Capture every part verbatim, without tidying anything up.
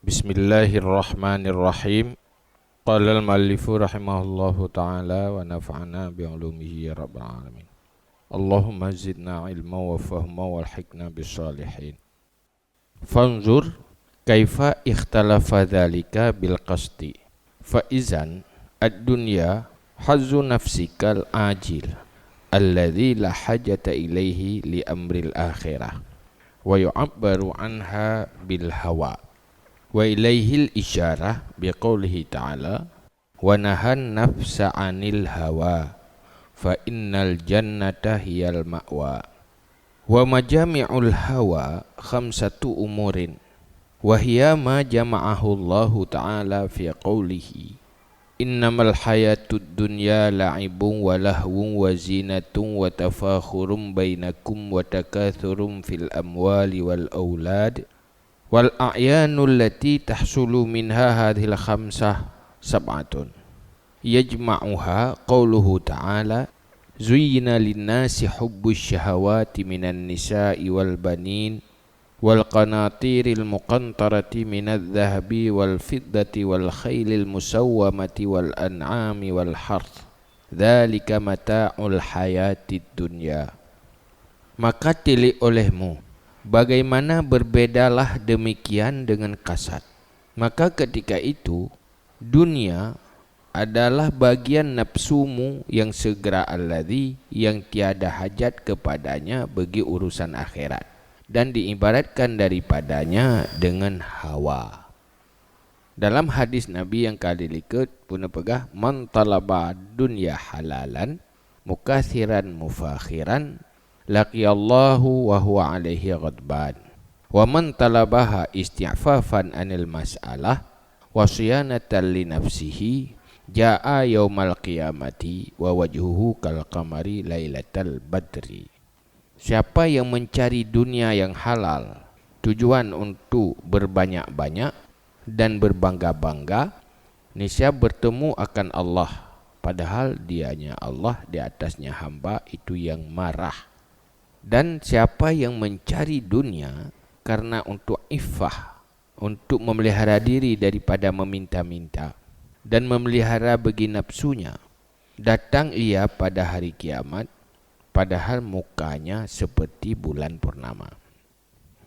Bismillahirrahmanirrahim. Qala al-muallifu rahimahullahu ta'ala wa nafa'ana bi ulumihi ya rabbal alamin. Allahumma zidna ilma wa fahma walhiqna bis salihin. Fanzur kaifa ikhtalafa dzalika bil qasdi. Fa izan ad-dunya hazzu nafsikal ajil alladzi la hajata ilaihi li amril akhirah, wa yu'abbaru anha bil hawa, wa ilaihil isyarah biqaulihi ta'ala, wa nahan nafsa 'anil hawa, fa innal jannata hiyal ma'wa. Wa majami'ul hawa khamsatu umurin, wa hiya ma jama'ahu Allahu ta'ala fi qaulihi, innamal hayatud dunya la'ibun wa lahwun wa zinatun wa tafakhurum bainakum wa takathurun fil amwali wal aulad, wal a'yanul lati tahsulu minha hadhil khamsah sab'atun. Yajma'uha qauluhu ta'ala, zuyyina linnasi hubbus syahawati minan nisa'i wal banin, wal qanatiril muqantarati minadz dzahabi wal fiddati wal khailil musawwamati wal an'ami wal harth. Dzalika mata'ul hayatid dunya. Maka tilik olehmu, bagaimana berbedalah demikian dengan kasad. Maka ketika itu, dunia adalah bagian nafsumu yang segera alladzi, yang tiada hajat kepadanya bagi urusan akhirat, dan diibaratkan daripadanya dengan hawa. Dalam hadis Nabi nyang ka dilikot, peue neupeugah, "Man talaba dunya halalan, mukathiran mufakhiran, laqiyallahu wa huwa alaihi ghadban. Wa man talabaha isti'fafan anil mas'alah, wa siyanatan li nafsihi, jaa yaumal qiyamati wa wajhuhu kal qamari lailatal badri." Siapa yang mencari dunia yang halal, tujuan untuk berbanyak-banyak dan berbangga-bangga, niscaya bertemu akan Allah, padahal dianya Allah di atasnya hamba itu yang marah. Dan siapa yang mencari dunia karena untuk iffah, untuk memelihara diri daripada meminta-minta, dan memelihara bagi nafsunya, datang ia pada hari kiamat, padahal mukanya seperti bulan purnama.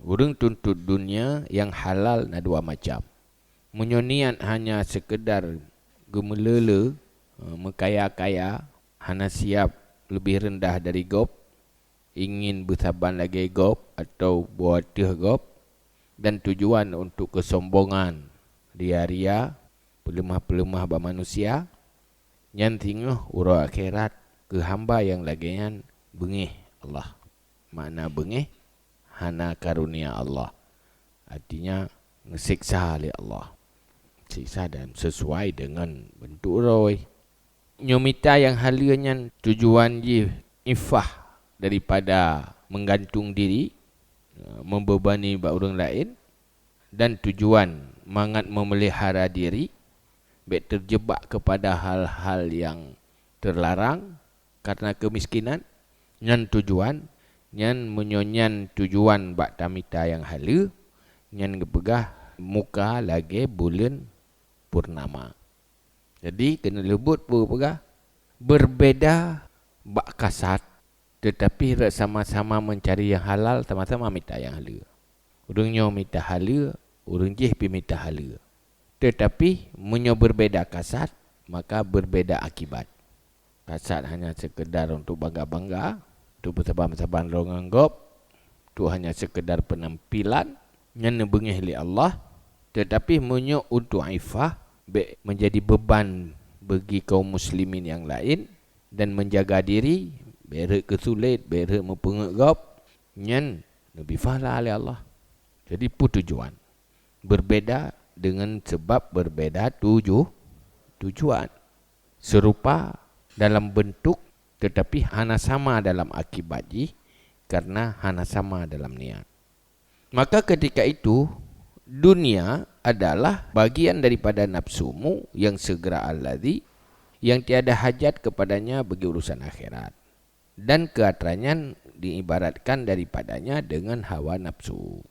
Ureuëng tuntot dunia nyang halal na dua macam. Meunyoe niat hanya sekedar geumeulele, eh, meukaya-kaya, hana siab leubeh reundah dari gob, ingin beusaban lagée gob atau boh ateueh gob, dan tujuan untuk keusombongan, ria-ria, peuleumah-peuleumah bak manusia, nyan singoh uroe akhirat keu hamba nyang lagée nyan beungéh Allah. Makna beungéh, hana karunia Allah. Artinya, geuseksa lé Allah. Seksa dan sesuai dengan bentuk uroe. Nyoe mita nyang haleue nyan tujuan jih iffah daripada meugantung diri, membebani bak ureuëng laén, dan tujuan mangat memelihara diri, bék terjebak kepada hal-hal yang terlarang karena kemiskinan, nyan tujuan, nyan meunyoe nyan tujuan bak tamita nyang haleue, nyan geupeugah muka lagée buleuen purnama. Jadi, keuneuk leubot peue peugah, berbeda bak kasad, tetapi rot sama-sama mencari yang halal, sama-sama mita nyang haleue. Ureuëng nyoe mita haleue, ureuëng jéh pih mita haleue. Tetapi, meunyoe berbeda kasad, maka berbeda akibat. Kasad hanya sekedar untuk bangga-bangga, untuk beusaban-saban lom ngon gob, tu hanya sekedar penampilan, nyan neubeungéh lé Allah. Tetapi meunyoe untuk iffah, bék menjadi beban bagi kaum muslimin nyang laén, dan menjaga diri, bék rot keusulet, bék rot meupeungeut gob, nyan neubi pahala lé Allah. Jadi, peue tujuan? Berbeda dengan sebab berbeda tuju-, tujuan. Serupa dalam bentuk, tetapi hana sama dalam akibat jih, karena hana sama dalam niat. Maka ketika itu, dunia adalah bagian daripada nafsumu yang segera alladzi, yang tiada hajat kepadanya bagi urusan akhirat. Dan keatranyan diibaratkan daripadanya dengan hawa nafsu.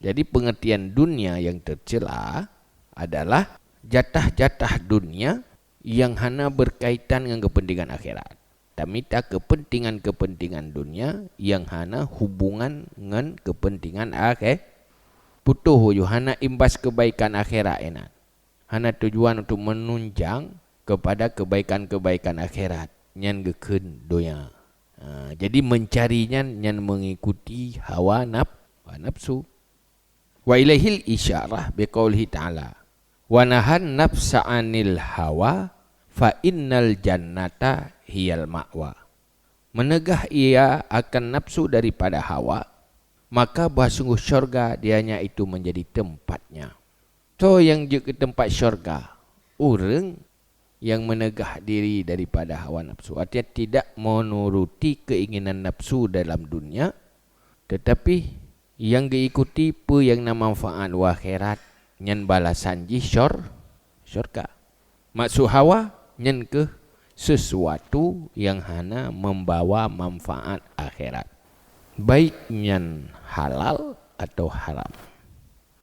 Jadi, pengertian dunia yang tercela adalah jatah-jatah dunia yang hana berkaitan ngon kepentingan akhirat. Tamita kepentingan-kepentingan dunia yang hana hubungan ngon kepentingan akhe-, putôh ju hana imbas kebaikan akhirat inan. Hana tujuan untuk menunjang kepada kebaikan-kebaikan akhirat, nyan geukheun donya. Ha, jadi mencari nyan, nyan mengikuti hawa naf-, hawa nafsu. Wa ilaihil isyarah biqaulihi ta'ala, "Wa nahan nafsa 'anil hawa fa innal jannata hiyal ma'wa." Meneugah ia akan nafsu daripada hawa, maka bah sungguh syurga dianya itu menjadi tempatnya. Soe nyang jeuet keu teumpat syurga? Ureuëng nyang meneugah diri daripada hawa nafsu, artinya tidak menuruti keinginan nafsu dalam dunia, tetapi nyang geuikuti peue nyang na manfaat u akhirat, nyan balasan jih syur-, syurga. Maksud hawa nyan keuh sesuatu nyang hana membawa manfaat akhirat, baik nyan halal atau haram.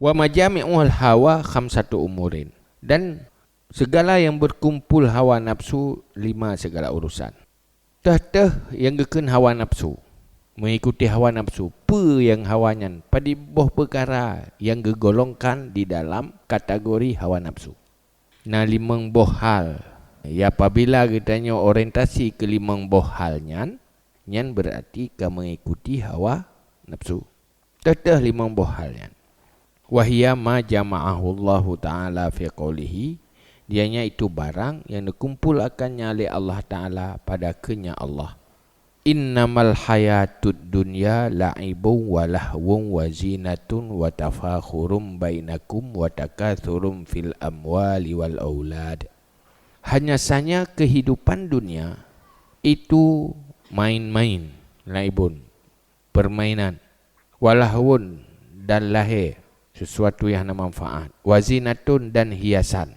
Wa majami'ul hawa khamsatu umurin, dan segala yang berkumpul hawa nafsu lima segala urusan. Teuh-teuh nyang geukheun hawa nafsu, mengikuti hawa nafsu, peue nyang hawa nyan, padub boh peukara nyang geugolongkan di dalam kategori hawa nafsu. Na limong boh hal. Ya, apabila geutanyoe orientasi keu limong boh hal nyan, nyan beurati ka mengikuti hawa nafsu. Teuh-teuh limong boh hal nyan. Wa hiya ma jama'ahu Allahu Ta'ala fi qaulihi, dianya itu barang nyang neukumpul akannya lé Allah Ta'ala pada kheun-Nya Allah, "Innamal hayatud dunya la'ibun wa lahwun wa zinatun wa tafakhurun bainakum wa takatsurun fil amwali wal aulad." Hanya saja kehidupan dunia itu main-main, laibun, permainan, wa lahwun, dan lahé, sesuatu nyang hana manfaat, wa zinatun, dan hiasan,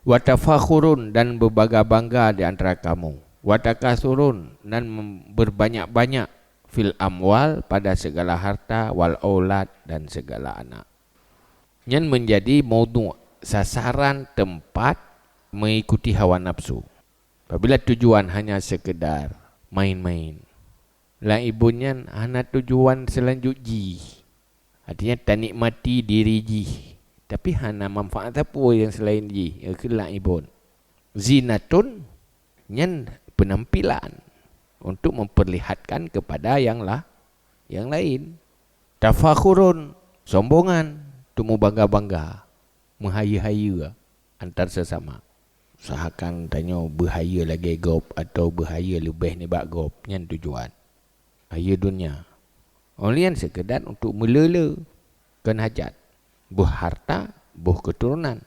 wa tafakhurun, dan beubangga-bangga di antara kamu, wa takatsurun, dan mem-, berbanyak-banyak, fil amwal, pada segala harta, wal aulad, dan segala anak. Nyan menjadi maudhu', sasaran teumpat mengikuti hawa nafsu. Apabila tujuan hanya sekedar main-main, laibun nyan hana tujuan seulanjut jih. Artinya, tanikmati diri jih, tapi hana manfaat sapeue nyang selain jih, yakni laibun. Zinatun, nyan penampilan untuk memperlihatkan kepada yang la-, yang lain. Tafakhurun, sombongan, untuk meubangga-bangga, meuhayeue-hayeue antar sesama. Usahakan tanyoe beuhayeue lagée gob atau beuhayeue leubeh nibak gob, nyan tujuan. Hayeue dunia. Óh lheueh nyan seukeudar untuk meulé-lé, kon hajat. Boh harta, boh keuturonan.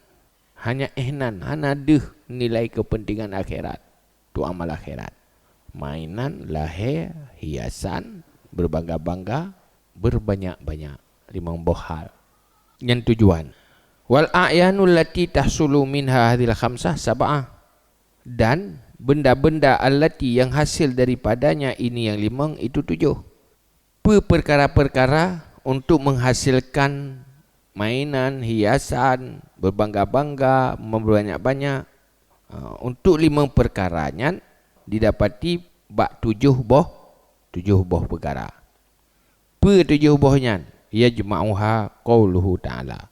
Hanya éh nan, hana deuh nilai keupeuntengan akhirat, untuk amal akhirat. Mainan, lahé, hiasan, beubangga-bangga, beurbanyak-banyak, limong boh hal. Nyan tujuan. Wal a'yanul lati tahsulu minha hadhil khamsah sab'ah. Dan benda-benda allati yang hasil daripadanya ini yang limong itu tujoh. Peu-, peukara-peukara untuk menghasilkan mainan, hiasan, beubangga-bangga, meubanyak-banyak, eh, untuk limong peukara nyan didapati bak tujoh boh, tujoh boh peukara. Peu tujoh boh nyan? Yajma'uha qauluhu ta'ala.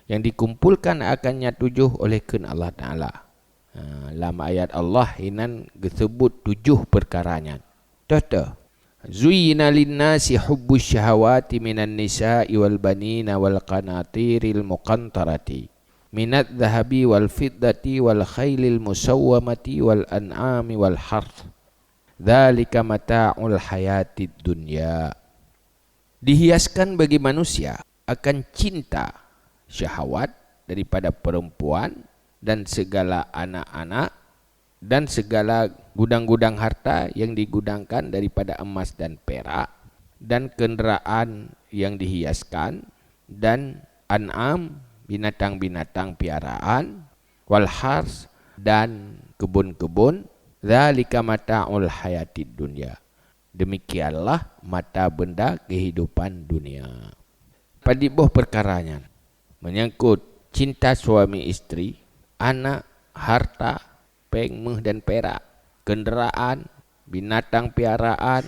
Yang dikumpulkan akannya tujoh oleh kheun Allah Ta'ala. Ha, lam ayat Allah inan geuseubut tujoh peukara nyan. Toh-toh. Zuyyina lin-nasi hubbus syahawati minan nisa'i wal banina wal qanatiril muqantarati minadz dzahabi wal fiddati wal khailil musawwamati wal an'ami wal harth. Dzalika mata'ul hayatid dunya. Dihiaskan bagi manusia akan cinta syahwat daripada perempuan dan segala anak-anak dan segala gudang-gudang harta yang digudangkan daripada emas dan perak, dan kenderaan yang dihiaskan, dan an'am, binatang-binatang piaraan, wal hars, dan kebun-kebun, dzalika mata'ul hayatid dunya. Demikianlah mata benda kehidupan dunia. padit boh peukara nyan. Menyangkut cinta suami istri, anak, harta, péng, méuh dan pirak, kendaraan, binatang piaraan,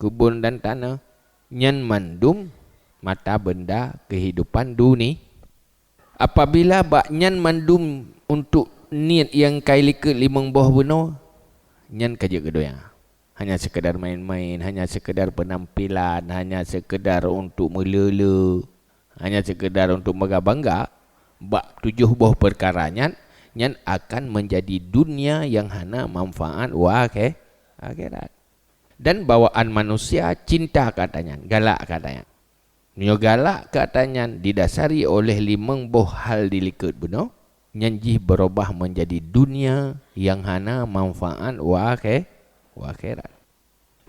keubon dan tanoh, nyan mandum mata benda keuhidupan duni. Apabila bak nyan mandum untuk niet nyang ka ilikot limong boh bunoe, nyan ka jeuet keu donya. Hanya sekedar main-main, hanya sekedar penampilan, hanya sekedar untuk meuleu-leu, hanya sekedar untuk bangga-bangga, bak tujoh boh peukara nyan, nyan akan menjadi dunia yang hana manfaat u akhé-, akhirat. Dan bawaan manusia cinta keu atra nyan, galak keu atra nyan. Meunyoe galak keu atra nyan didasari oleh limong boh hal dilikot bunoe, nyan jih beurubah menjadi dunia nyang hana manfaat u akhé-, u akhirat.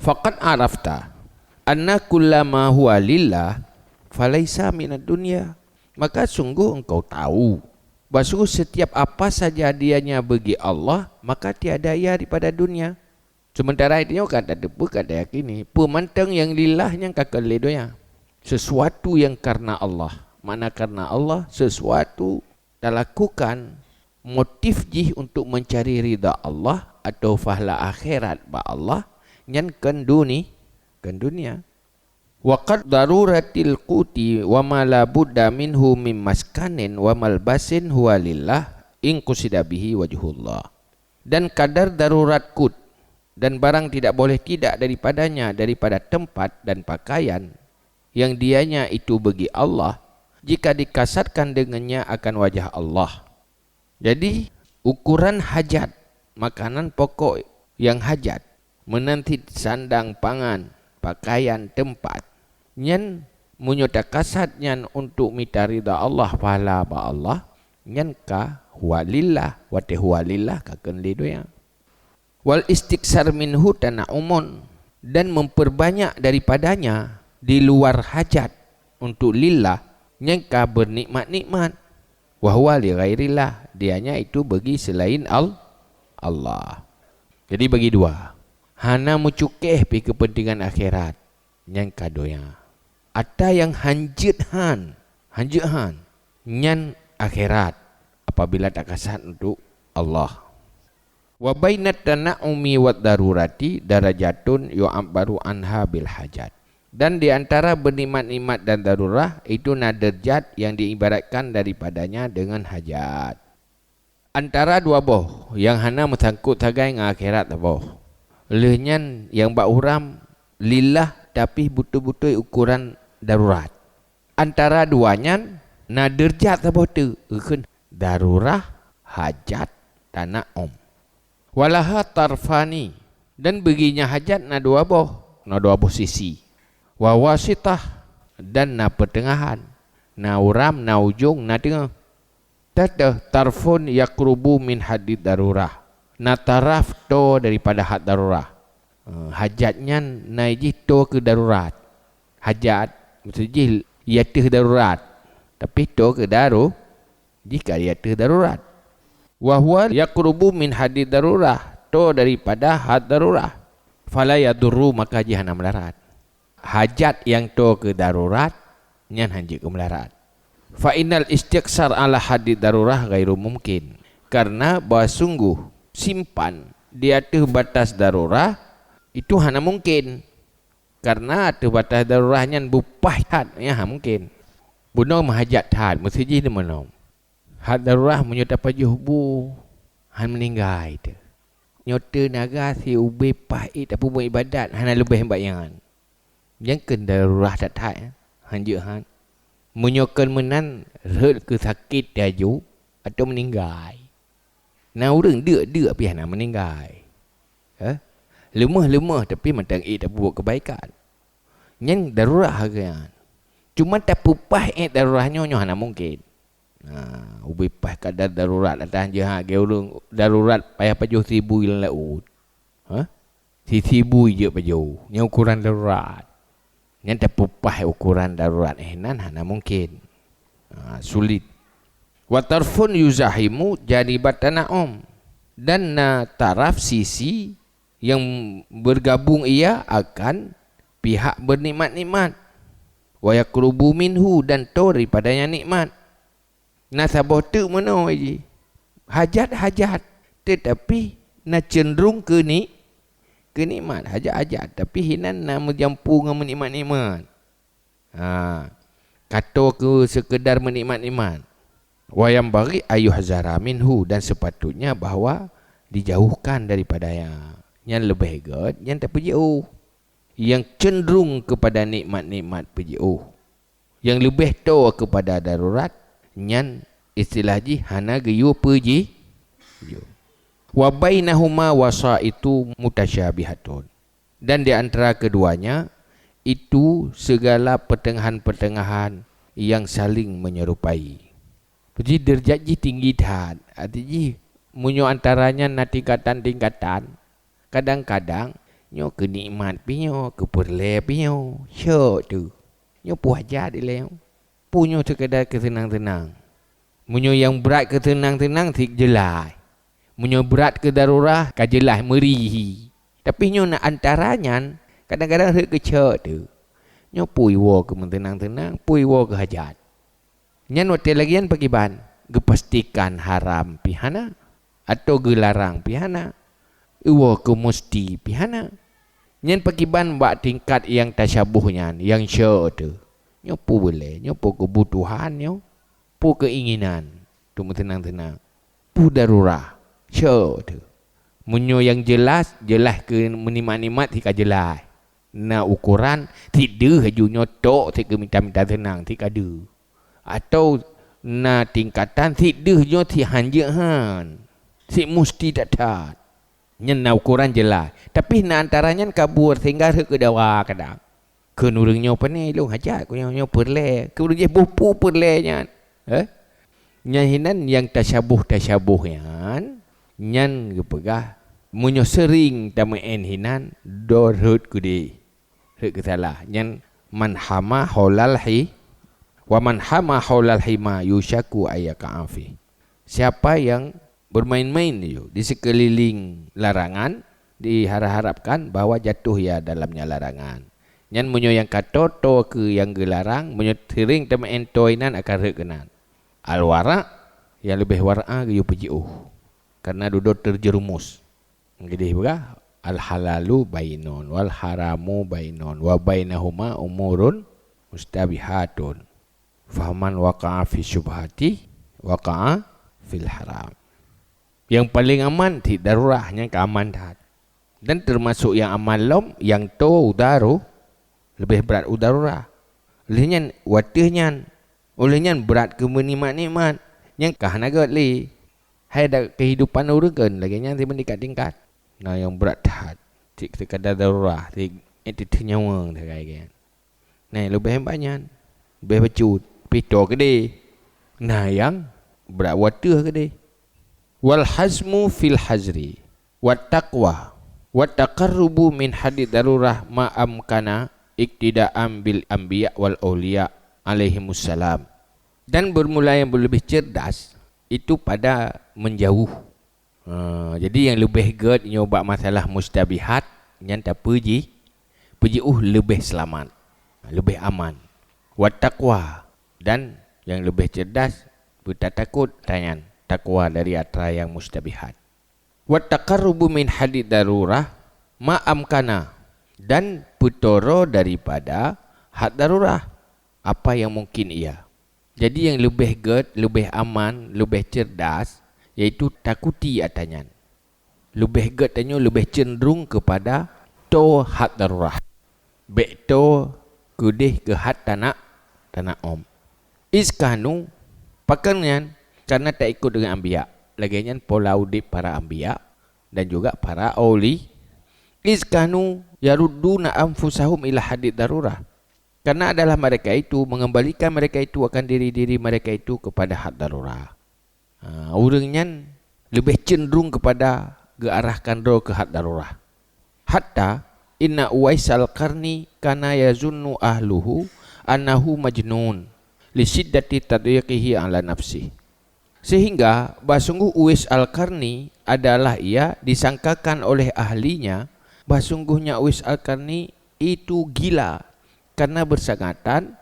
Faqad arafta anna kulla ma huwa lillah falaisa minad dunya. Maka sungguh engkau tahu bahwa sungguh setiap apa saja dianya bagi Allah, maka tiada ia daripada dunia. Sementara itu nyoe ka tateupeue, ka tayakini, peue mantong nyang lillah nyan ka keu lé donya. Sesuatu yang karena Allah. Makna karena Allah, sesuatu talakukan, motif jih untuk mencari ridha Allah atau pahala akhirat bak Allah, nyan kon duni-, kon dunia. Wa qad daruratil quti wa ma la budda minhu min maskanin wa malbasin huwa lillah in qusida bihi wajhullah. Dan kadar darurat qut dan barang tidak boleh tidak daripadanya daripada tempat dan pakaian yang dianya itu bagi Allah, jika dikasatkan dengannya akan wajah Allah. Jadi, ukuran hajat, makanan pokok nyang hajat, meunan cit sandang pangan, pakaian, teumpat, nyan meunyoe takasat nyan untuk mita ridha Allah, pahala bak Allah, nyan ka huwa lillah, watée huwa lillah ka keu lé donya. Wal istiktsar minhu tana'umun, dan memperbanyak daripadanya di luar hajat untuk lillah, nyan ka bernikmat-nikmat, wa huwa li ghairillah, dianya itu bagi selain Al-, Allah. Jadi bagi dua, hana meucukéh pi keupeuntengan akhirat, nyan ka donya. Atra nyang hanjeuet han, hanjeuet han, nyan akhirat apabila takasat untuk Allah. Wa bainat tana'umi wad darurati darajatun yu'abbaru anha bil hajat. Dan di antara bernikmat-nikmat dan darurah itu na derajat yang diibaratkan daripadanya dengan hajat. Antara dua boh nyang hana meusangkot sagai ngon akhirat saboh. Lheueh nyan nyang bak uram lillah tapi beutôi-beutôi ukuran darurat. Antara dua nyan na derajat saboh teuk, geukheun darurah, hajat, tana'um. Walaha tarfani, dan beuginya hajat na dua boh, na dua boh sisi. Wa wasitah, dan na peuteungahan, na uram, na ujong, na teungoh. Teuh tarfun yaqrubu min haddid darurah. Na taraf toe daripada had darurah. Eh, hajat nyan na jih toe keu darurat. Hajat, maksud jih, i ateueh darurat. Tapi toe keu daru-, jih ka i ateueh darurat. Wa huwa yaqrubu min haddid darurah, toe daripada had darurah. Fala yadurru, maka jih hana meularat. Hajat nyang toe keu darurat, nyan hanjeuet keu meularat. Fa innal istiktsar ala haddid darurah ghairu mumkin. Karena bahwa sungguh simpan di ateueh batas darurah itu hana mungkin. Karena ateueh batas darurah nyan beupaih that, nyan hana mungkin. Bunoe meuhajat that, meuseujih di meunoe. Had darurah meunyoe tapajoh bu, han meuninggai teuh. Nyoe teunaga si ubé paih ék tapeubuet ibadat hana leubeh bak nyan. Nyan kheun darurah that-that, eh, hanjeuet han. Meunyoe kheun meunan, rhot keu sakét laju atau meuninggai. Na ureuëng deuk-deuk pih hana meuninggai. Eh? Leumah-leumah tapi mantong ék tapeubuet keubaikan. Nyan darurah geuh nyan. Cuma tapeupaih ék darurah nyoe, nyoe hana mungken. Nah, ubé paih kadar darurat, ata han jeuet ha, geu ureuëng darurat payah pajoh sibui lam laôt. Ha? Sisibui jeuet pajoh. Nyan ukoran darurat. Nyan tapeupaih ukoran darurat, eh, nan hana mungken. Ha, sulit. Wa tarfun yuzahimu janibat tana'um. Dan na taraf sisi yang bergabung ia akan pihak bernikmat-nikmat. Wa yaqrubu minhu, dan to daripada nyang nikmat. Na saboh teuk meunoe jih. Hajat-hajat, teutapi na cenderung keu ni-, keu nikmat. Hajat-hajat, tapi hinan na meujampu ngon meunikmat-nikmat. Ha, ka to keu seukeudar meunikmat-nikmat. Wa yanbaghi ayyuhzara minhu, dan sepatutnya bahwa dijauhkan daripada nya. Nyan leubeh gét, nyan tapeujiôh. Nyang cenderung keupada nikmat-nikmat peujiôh. Nyang leubeh to keupada darurat, nyan istilah jih hana geuyue peuji-, jiôh. Wa bainahuma wasaitu mutasyabihatun. Dan di antara keduanya, itu segala pertengahan-pertengahan yang saling menyerupai. Jadi, derajat jih tinggi that. Arti jih, meunyoe antara nyan na tingkatan-tingkatan, kadang-kadang nyoe keu nikmat pih nyoe, keu peureulée pih nyoe, syok teuh. Nyoe peue hajat ilée nyoe? Peue nyoe seukeudar keu seunang-seunang? Meunyoe nyang brat keu seunang-seunang, sit jeulaih. Meunyoe brat keu darurah, ka jeulaih meuri hi. Tapi nyoe na antara nyan, kadang-kadang rhot keu syok teuh. Nyoe peue iwoe keu meuseunang-seunang, peue iwoe keu hajat. Nyan watée lagée nyan pakriban? Geupastikan haram pih hana, atawa geularang pih hana, iwoe keu musti pih hana. Nyan pakriban bak tingkat nyang tasyaboh nyan, nyang syok teuh. Nyoe peue beulée, nyoe peue keubutuhan nyoe, peue keuinginan, teumeuseunang-seunang. Peue darurah, syok teuh. Meunyoe nyang jeulaih, jeulaih keu meunikmat-nikmat sit ka jeulaih. Na ukoran, sit deuh laju nyoe tok sit keu mita-mita seunang, sit ka deuh. Atawa na tingkatan, sit deuh nyoe sit hanjeuet han, sit musti that-that. Nyan na ukoran jeulaih. Tapi na antara nyan kabur sehingga rhot keu dawa kadang. Kheun ureuëng nyoe, "Pane lôn hajat keu nyoe, nyoe peureulée." Keu ureuëng jih boh peue peureulée nyan. Eh? Nyan hinan nyang tasyaboh-tasyaboh nyan, nyan geupeugah, meunyoe seuring tameu'en hinan, dua rhot keudeh. Rhot keu salah. Nyan man hama haulal hi-, wa man hama haulal hima yusyaku ayyaka afi. Siapa yang bermain-main di, di sekeliling larangan, diharap-harapkan bahwa jatuh ia dalamnya larangan. Nyan meunyoe nyang ka to-to keu nyang geularang, meunyoe seuring tameu'en to inan akan rhot keunan. Al-wara', nyang leubeh wara' geuyue peujiôh, karena dudoe teujerumus. Geudeh peugah, "Al-halalu bainun, wal haramu bainun, wa bainahuma umurun mustabihatun. Faman waqa'a fi syubhati, waqa'a fil haram." Nyang paleng aman sit darurah, nyang ka aman that. Dan teumasok nyang aman lom, nyang to u daru-, leubeh brat u darurah. Lheueh nyan, watée nyan, óh lheueh nyan brat keu meunikmat-nikmat, nyang ka hana gét lé. Hai dak keuhidupan ureuëng kan lagée nyan simeun tingkat-tingkat. Na nyang brat that, sit sekadar darurah, sit, eh, teuteue nyawöng sagai gét. Nah, leubeh banyak, leubeh bacut, pih to keudeh. Nah, nyang brat wateuh keudeh. Wal hazmu fil hazri, wat taqwa, wat taqarrubu min haddid darurah ma amkana iktidaan bil anbiya wal auliya alaihimussalam. Dan bermula yang lebih cerdas itu pada menjauh. Ha, jadi nyang leubeh gét nyoe bak masalah mustabihat, nyan tapeuji-, peujiôh leubeh seulamat, leubeh aman. Wat taqwa, dan nyang leubeh cerdas, beutatakot tanyan, takwa dari atra nyang mustabihat. Wat taqarrubu min haddid darurah ma amkana, dan peutoro daripada had darurah, apa yang mungkin ia. Jadi nyang leubeh gét, leubeh aman, leubeh cerdas, yaitu takuti atra nyan. Leubeh gét tanyoe leubeh cenderung keupada to had darurah. Bék to keudeh keu had tanak, tanak om. Iz kanu, pakon nyan, karena taikot deungon anbiya. Lagée nyan pola udeb para anbiya dan juga para auli. Iz kanu yarudduna anfusahum ila haddid darurah. Karena adalah mereka itu mengembalikan mereka itu akan diri-diri mereka itu kepada had darurah. Ha, ureuëng nyan leubeh cenderung keupada geuarahkan droe keu had darurah. Hatta inna Uwais Al-Qarni kana yazunnu ahluhu annahu majnun li syiddati tadyiqihi ala nafsih. Sehingga bahsungguh Uwais Al-Qarni adalah ia disangkakan oleh ahlinya bahsungguhnya Uwais Al-Qarni itu gila karena bersangatan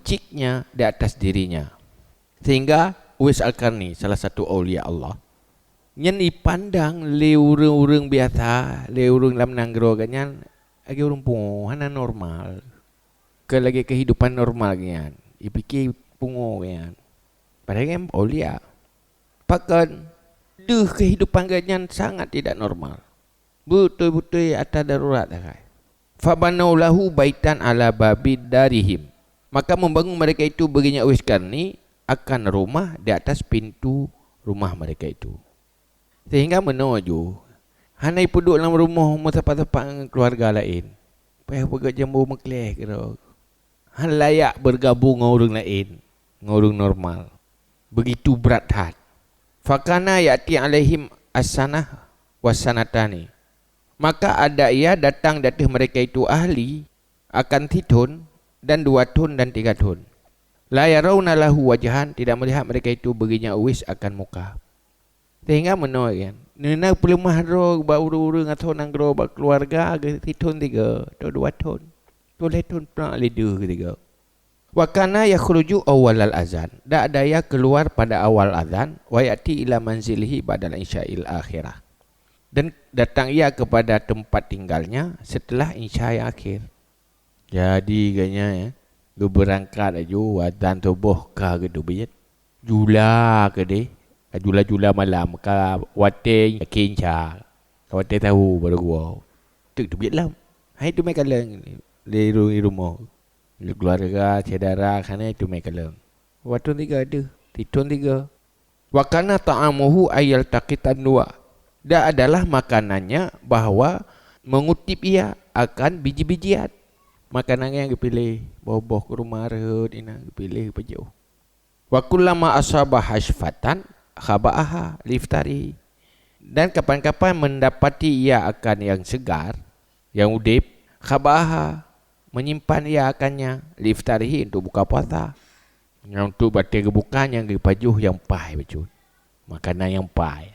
ciknya di atas dirinya. Sehingga Uwais Al-Qarni, salah satu aulia Allah, nyan dipandang lé ureuëng-ureuëng biasa, lé ureuëng lam nanggroe geuh nyan, lagée ureuëng pungo, hana normal. Keu lagée kehidupan normal geuh nyan, jipike pungo geuh nyan. Padahai nyan aulia. Pakon deuh kehidupan geuh nyan sangat tidak normal. Beutôi-beutôi atra darurat sagai. Fabanau lahu baitan ala babi darihim. Maka membangun mereka itu baginda Uwais Qarni akan rumah di atas pintu rumah mereka itu. Sehingga meunoe ju, hana ipeuduek lam rumoh meusapat-sapat ngon keuluwarga laén. Payah peugét jambo meukleh keudroe. Hana layak bergabung ngon ureuëng laén, ngon ureuëng normal. Begitu brat that. Fakana ya'ti alaihim as-sanah was-sanatani. Maka ada ia datang di atas mereka itu ahli akan sithon dan dua thon dan tiga thon. La yarauna lahu wajhan, tidak melihat mereka itu baginda Uwais akan muka. Sehingga meunoe kan, neuna peuleumah droe bak ureuëng-ureuëng atau nanggroe bak keuluwarga geuh sithon tiga atau dua thon. Tuléh thon prak lé deuh keutiga. Wa kana yakhruju awwalal azan, dak daya keluar pada awal azan, wa ya'ti ila manzilihi ba'dal isya'il akhirah. Dan datang ia kepada tempat tinggalnya setelah isya yang akhir. Jadi geuhnyan, ya, geubeurangkat laju, azan suboh ka geuteubiet. Jula keudeh, jula-jula malam, ka watée kinca, ka watée sahô baru geuwoe. Teuk teubiet lom. Hai teumé kalon lé ru-, rumoh. Lé keuluwarga, syedara, hana teumé kalon. Watée tiga deuh, sithon tiga. Wa kana ta'amuhu ayyaltaqitan nuwa. Dan adalah makanannya bahwa mengutip ia akan biji-bijian. Makanan nyang geupiléh, boh-boh kurma rhot inan geupiléh geupajoh. Wa kullama asaba hasyfatan khaba'aha liftarihi. Dan kapan-kapan mendapati ia akan yang segar, yang udeb, khaba'aha, menyimpan ia akannya, liftarihi, untuk buka puasa. Nyang untuk batée geubuka nyang geupajoh nyang paih bacut. Makanan nyang paih.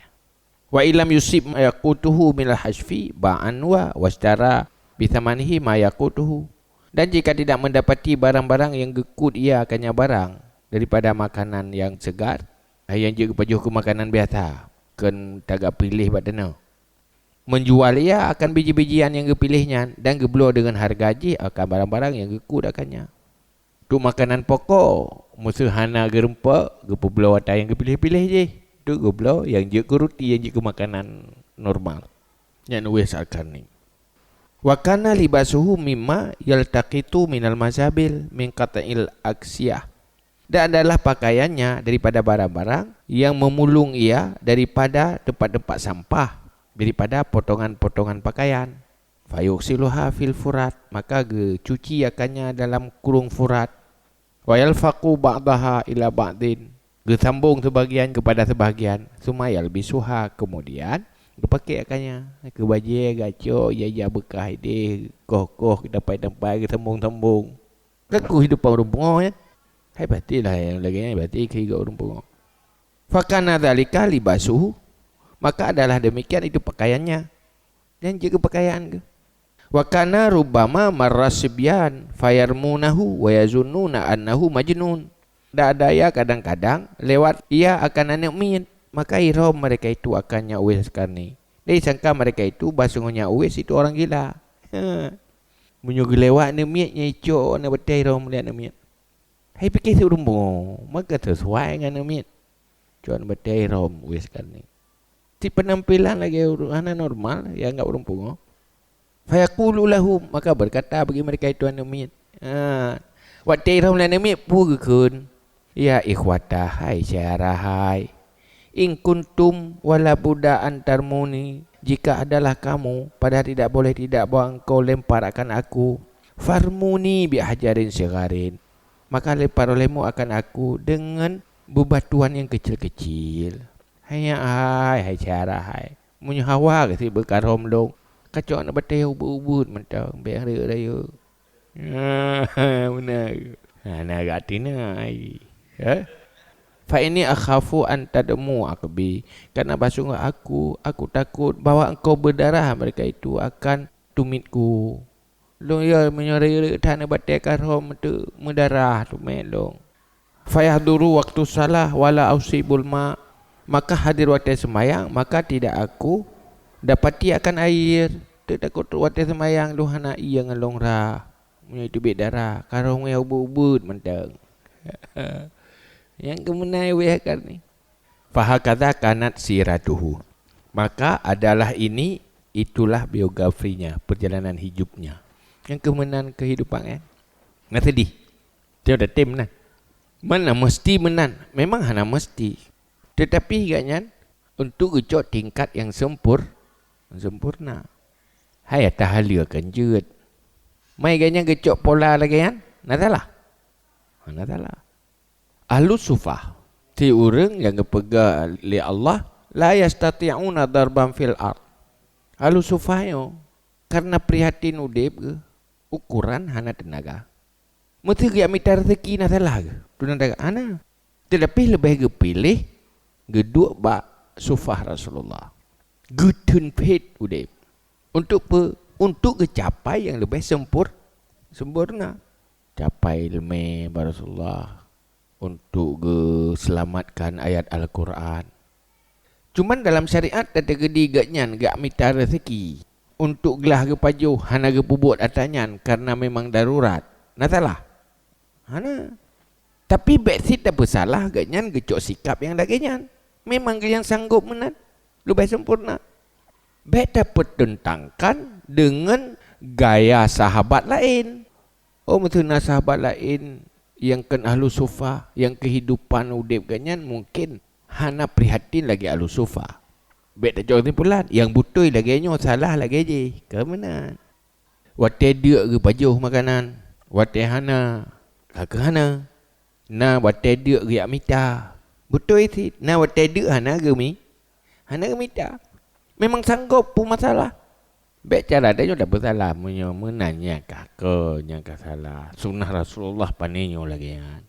Wa illam yusib ma yaqutuhu minal hasyfi ba'an wa washtara bithamanihi ma yaqutuhu. Dan jika tidak mendapati barang-barang yang geukut ia akannya barang daripada makanan yang segar, nyang jeuet geupajoh keu makanan biasa, kheun tagak piléh bak tanoh. Menjual ia akan biji-bijian nyang geupiléh nyan dan geubloe deungon hareuga jih akan barang-barang nyang geukut akannya. Untuk makanan pokok, meuseu hana geurumpok, geupeubloe atra nyang geupiléh-piléh jih. Untuk geubloe nyang jeuet keu ruti, nyang jeuet keu makanan normal. Nyan Uwais Al-Qarni. Wa kana libasuhu mimma yaltaqitu minal mazabil min qata'il aksiyah. Dan adalah pakaiannya daripada barang-barang yang memulung ia daripada tempat-tempat sampah, daripada potongan-potongan pakaian. Fayughsiluha fil furat, maka geucuci akannya dalam krueng Furat. Wa yalfaqu ba'daha ila ba'din, geusambong seubagian keupada seubagian, summa yalbisuha, kemudian geupakè akannya, keu bajèe, gacok, ija-ija beukah idéh, koh-koh, tampai-tampai, geusambong-sambong. Kan keuhidupan ureueng pungo nyan. Hai pasti lah nyang lagèe nyan, pasti keuhidupan ureueng pungo. Fakana dzalika libasuhu, maka adalah demikian itu pakaiannya. Dan jeuet keu pakaian geuh. Wa kana rubbama marra sibyan fayarmunahu wa yazunnuna annahu majnun. Dan ada ya kadang-kadang lewat ia akan aneuk miet, maka irhom mereka itu akan Nyak Uwais Karni. Dan disangka mereka itu bahwasanya Nyak Uwais itu orang gila. Meunyoe geulewat aneuk miet, nyan icok aneuk batèe irhom lé aneuk miet. Hai pike si ureueng pungo, maka sisuai ngon aneuk miet. Cok aneuk batèe irhom Uwais Karni. Cit penampilan lagèe ureueng hana normal, ya anggap ureueng pungo. Fayaqulu lahum, maka berkata bagi mereka itu aneuk miet. Ha, watèe irhom lé aneuk miet, peue geukheun? Ya ikhwata, hai syedara hai. In kuntum wala budda an tarmuni, jika adalah kamu, padahal tidak boleh tidak bahwa engkau lempar akan aku, farmuni bi hajarin sigharin, maka lempar olehmu akan aku dengan bebatuan yang kecil-kecil. Hai nyak hai, hai syedara hai. Meunyoe hawa geuh sit beukarhom lôn, kacok aneuk batèe ubeuet-ubeuet mantong, bèk rayeuk-rayeuk. Beuna. Hana geuh até na ai. Eh? Fa inni akhafu an tadmu aqbi, karena bahwasungguh aku, aku takut bahwa engkau berdarah mereka itu akan tumitku. Lôn ya meunyoe rayeuk that neubatée karhom teuh meudarah teumé lôn. Fayahduru waktu salah wala usibul ma. Maka hadir watée sembahyang, maka tidak aku dapati akan air. Teutakot watée sembahyang lôn hana ié ngon lôn rhah. Meunyoe teubiet darah, karhom nyang ubeuet-ubeuet mantong. Nyang keumeunai wéh kan ni. Fahakadha kanat siratuhu. Maka adalah ini, itulah biografinya, perjalanan hidupnya. Nyang keuh meunan kehidupan, eh. Nah, sedih. Dia udah tim nah. Mana mesti meunan? Memang hana mesti. Tetapi gak nyan untuk geucok tingkat yang sempur, sempurna. Hai ata haleue kan jeuet. Mai gak nyan geucok pola lagée nyan, na salah? Hana salah. Ahlu sufah, ti ureuëng nyang geupeugah lé Allah, la yastati'una darban fil ard. Ahlu sufah nyoe karena prihatin udeb geuh, ukuran hana teunaga. Meuseu geujak mita rezeki na salah geuh? Teunaga hana. Tetapi leubeh geupiléh geuduek bak sufah Rasulullah. Geutheun phét udeb. Untuk pe, untuk geucapai nyang leubeh sempur, sempurna. Capai leumé bak Rasulullah untuk geuseulamatkan ayat Al-Quran. Cuman dalam syariat teukeudi geuhnyan geujak mita rezeki untuk glah geupajoh hana geupeubuet ata nyan karena memang darurat. Na salah? Hana. Tapi bék cit tapeusalah geuhnyan geucok sikap nyang lagée nyan. Memang geuhnyan sanggob meunan. Leubeh sempurna. Bék tapeuteuntangkan deungon gaya sahabat laén. Oh, meuseu na sahabat laén nyang kon ahlu sufah, nyang keuhidupan udeb geuhnyan mungken hana prihatin lagée ahlu sufah. Bék tacok keusimpulan, nyang beutôi lagée nyoe, salah lagée jih. Ka meunan. Watée deuk geupajoh makanan, watée hana, ka keuh hana. Na watée deuk geujak mita, beutôi cit. Na watée deuk hana geumi, hana geumita. Memang sanggob peue masalah. Bék cara tanyoe tapeusalah, meunyoe meunan nyang ka keu, nyang ka salah. Sunnah Rasulullah pane nyoe lagée nyan.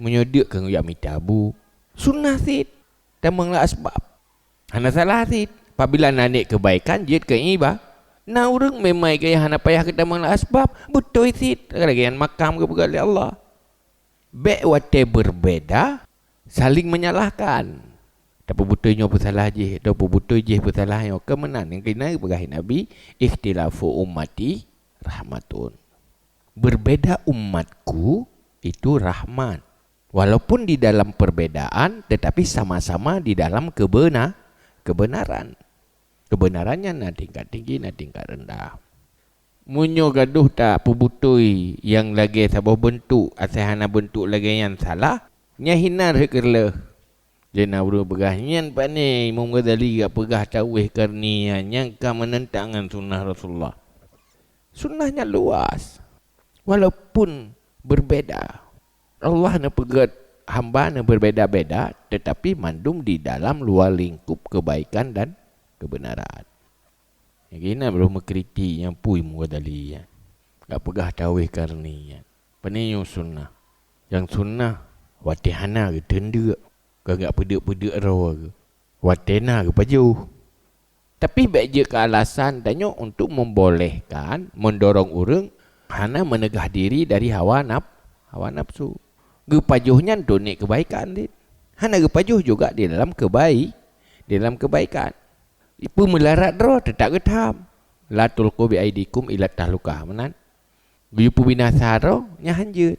Meunyoe deuk keu geujak mita bu, sunnah cit. Tamong lam asbab. Hana salah cit. Apabila na niet keubaikan jeuet keu iba-, na ureuëng memang gaya hana payah geutamong lam asbab, beutôi cit. Lagée nyan makam geupeugah lé Allah. Bék watée berbeda saling menyalahkan. Tapeubeutôi nyoe peusalah jih, tapeubeutôi jih peusalah nyoe. Ka meunan nyang keunan geupeugah Nabi, ikhtilafu ummati rahmatun. Berbeda umatku itu rahmat. Walaupun di dalam perbedaan, tetapi sama-sama di dalam kebena-, kebenaran. Kebenaran nyan na tingkat tinggi, na tingkat rendah. Meunyoe gadoh tapeubeutôi nyang lagée saboh beuntuk, asai hana beuntuk lagée nyan salah, nyan hina rhot keureuloh. Lé na ureuëng peugah, "Nyan pane Imam Ghazali gak peugah tawéh Qarni nyan, nyang ka meunentang ngon sunnah Rasulullah." Sunnah nyan luas, walaupun berbeda. Allah neupeugét hamba neubeubeda-beda, tetapi mandum di dalam luar lingkup kebaikan dan kebenaran. Nyang keunan beureuh meukritik nyang pui meugadali nyan. Gak peugah tawéh Qarni nyan. Pane nyoe sunnah. Nyang sunnah watée hana geuteundeuk, ka gak peudeuk-peudeuk droe geuh. Watée na geupajoh. Tapi bék jeuet keu alasan tanyoe untuk membolehkan, mendorong ureuëng hana meunegah diri dari hawa naf-, hawa nafsu. Geupajoh nyan untuk niet kebaikan cit. Hana geupajoh juga di dalam kebai-, di dalam kebaikan. Peumeularat droe teutab geutham. "La tulqu bi aidikum ila tahlukah," meunan. Geuyue peubinasa droe, nyan hanjeuet.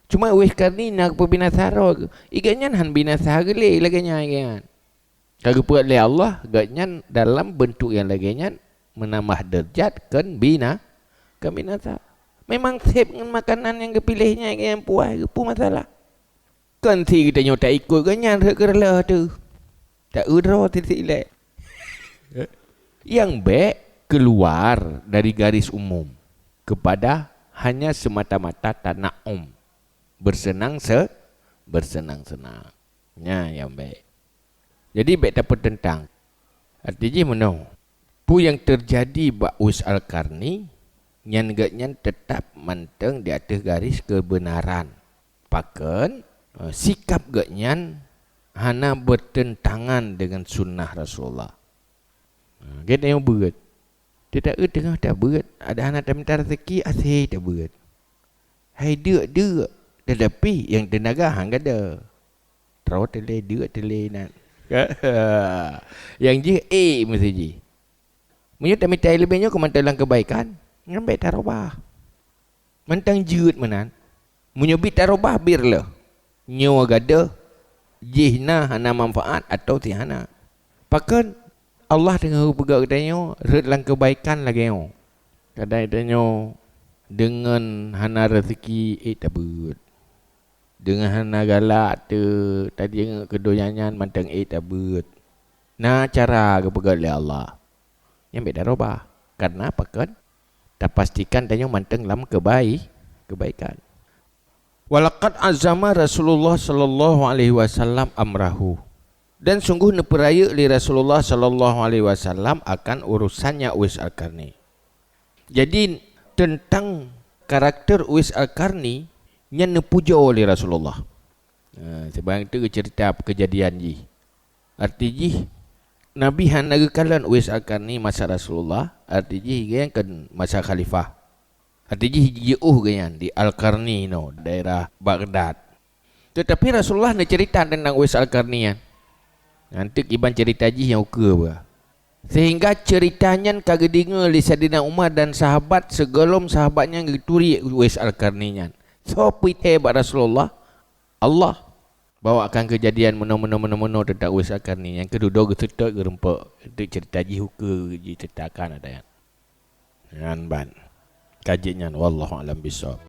Cuma wéh Qarni na geupeubinasa droe geuh. Igeuh nyan han binasa geulé lagée nyan, igeuh nyan. Ka geupeugét lé Allah, geuhnyan dalam beuntuk nyang lagée nyan meunambah deurajat kheun bina-, kheun binasa. Memang sép ngon makanan nyang geupiléh nyan nyang puas, geupeu masalah. Kon si geutanyoe taikot geuhnyan rhot keureuloh teuh. Ta-eu droe tieb-tieb ilée. Nyang bék keuluar dari garis umum kepada hanya semata-mata tanaum, bersenang se-, bersenang-senang. Nyan nyang bék. Jadi bék tapeuteuntang. Arti jih meunoe, peue nyang teujadi bak Uwais Al-Qarni, nyan geuhnyan teutab mantong di ateueh garis keubeunaran. Pakon, eh, sikab geuhnyan hana beuteuntang deungon sunnah Rasulullah. Ha, gét nyang beuet. Teuta eu teungoh tabeuet, ada hana tamita raseuki, asé tabeuet. Hai deuk-deuk, tetapi nyang teunaga han gada. Troh teuh lé, deuk teuh lé nan. Nyang jih ék meusti jih. Meunyoe tamita leubeh nyoe keu mantong lam keubaikan, nyan bék tarobah. Mantong jeuet meunan. Meunyoe bit tarobah, bit leuh. Nyoe gadôh, jih na hana manfaat atawa si hana. Pakon Allah teungoh geupeugah geutanyoe rhot lam keubaikan lagée nyoe. Kadang geutanyoe deungon hana raseuki ék tabeuet. Deungon hana galak teuh tajeuet keu donya nyan mantong ék tabeuet. Na cara geupeugah lé Allah. Nyan bék tarobah. Karena pakon? Tapastikan tanyoe mantong lam kebai-, keubaikan. Walaqad azama Rasulullah sallallahu alaihi wasallam amrahu. Dan sungguh neupeurayeuk lé Rasulullah sallallahu alaihi wasallam akan urusannya Uwais Al-Qarni. Jadi, teuntang karakter Uwais Al-Qarni nyan neupujoe lé Rasulullah. Ha, seubang teuk geuceurita keujadian jih. Arti jih, Nabi hana geukalon Uwais Al-Qarni masa Rasulullah, arti jih geuh nyan kon masa khalifah. Arti jih jiôh geuh nyan di Al-Qarni nyoe, daerah Baghdad. Teutapi Rasulullah neuceurita teuntang Uwais Al-Qarni nyan. Nyan teuk kiban ceurita jih nyang ukeue bah. Seuhingga ceurita nyan ka geudeungoe lé Saidina Umar dan sahabat sigohlom sahabat nyan geuturi Uwais Al-Qarni nyan. Soe peutée bak Rasulullah? Allah. Bahwa akan keujadian meunoe, meunoe, meunoe, meunoe teuntang Uwais Al-Qarni nyan, keududoe geuseutôt geurumpok. Teuk ceurita jih ukeue jiceuritakan ata nyan. Nyan ban. Ka jeuet nyan, wallahu a'lam bissawab.